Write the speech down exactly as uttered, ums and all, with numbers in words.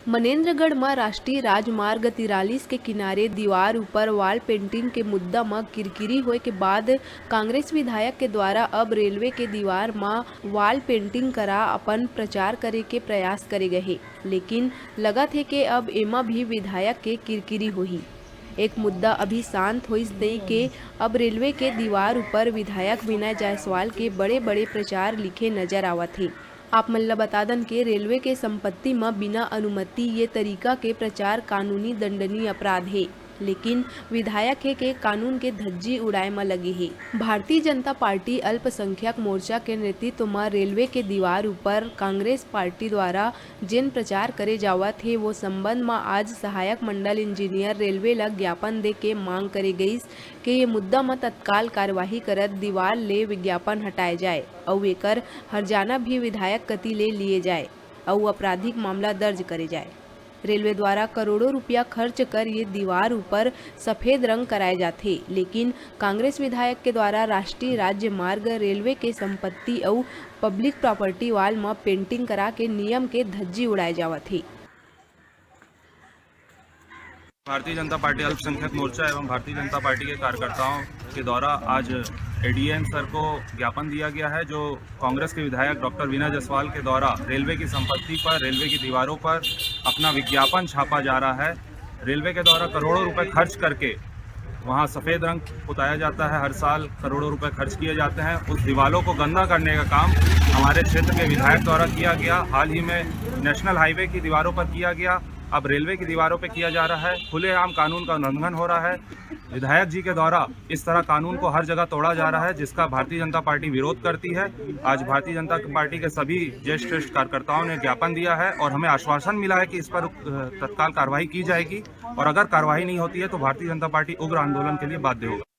मनेन्द्रगढ़ म राष्ट्रीय राजमार्ग तिरालीस के किनारे दीवार ऊपर वॉल पेंटिंग के मुद्दा म किरकिरी होए के बाद कांग्रेस विधायक के द्वारा अब रेलवे के दीवार म वॉल पेंटिंग करा अपन प्रचार करे के प्रयास करे गए हे, लेकिन लगत हे के अब एमा भी विधायक के किरकिरी होही। एक मुद्दा अभी शांत होइस नइ के अब रेलवे के दीवार ऊपर विधायक विनय जायसवाल के बड़े-बड़े प्रचार लिखे नजर आवत हे। आप मन ल बता दन के रेलवे के संपत्ति म बिना अनुमति ये तरीका के प्रचार कानूनी दंडनीय अपराध हे, लेकिन विधायक हे के कानून के धज्जी उड़ाए म लगे हे। भारतीय जनता पार्टी अल्पसंख्यक मोर्चा के नेतृत्व म रेलवे के दीवार ऊपर कांग्रेस पार्टी द्वारा जेन प्रचार करे जावत हे, वो संबंध म आज सहायक मंडल इंजीनियर रेलवे ल ज्ञापन दे के मांग करे गइस के ये मुद्दा म तत्काल कार्यवाही करत दीवार ले विज्ञापन हटाए जाए अउ एकर हरजाना भी विधायक कति ले लिए जाए अउ आपराधिक मामला दर्ज करे जाए। रेलवे द्वारा करोड़ों रुपया खर्च कर ये दीवार ऊपर सफेद रंग कराए जाथे, लेकिन कांग्रेस विधायक के द्वारा राष्ट्रीय राज्य मार्ग रेलवे के संपत्ति अउ पब्लिक प्रॉपर्टी वॉल म पेंटिंग करा के नियम के धज्जी उड़ाए जावत हे। भारतीय जनता पार्टी अल्पसंख्यक मोर्चा एवं भारतीय जनता पार्टी के कार्यकर्ताओं के द्वारा आज एडीएम सर को ज्ञापन दिया गया है, जो कांग्रेस के विधायक डॉक्टर विनय जायसवाल के द्वारा रेलवे की संपत्ति पर, रेलवे की दीवारों पर अपना विज्ञापन छापा जा रहा है। रेलवे के द्वारा करोड़ों रुपए खर्च करके वहाँ सफेद रंग पुताया जाता है, हर साल करोड़ों रुपए खर्च किए जाते हैं। उस दीवालों को गंदा करने का काम हमारे क्षेत्र के विधायक द्वारा किया गया। हाल ही में नेशनल हाईवे की दीवारों पर किया गया, अब रेलवे की दीवारों पर किया जा रहा है। खुलेआम कानून का उल्लंघन हो रहा है। विधायक जी के द्वारा इस तरह कानून को हर जगह तोड़ा जा रहा है, जिसका भारतीय जनता पार्टी विरोध करती है। आज भारतीय जनता पार्टी के सभी ज्येष्ठ श्रेष्ठ कार्यकर्ताओं ने ज्ञापन दिया है और हमें आश्वासन मिला है कि इस पर, अ, तत्काल कार्रवाई की जाएगी और अगर कार्रवाई नहीं होती है तो भारतीय जनता पार्टी उग्र आंदोलन के लिए बाध्य होगा।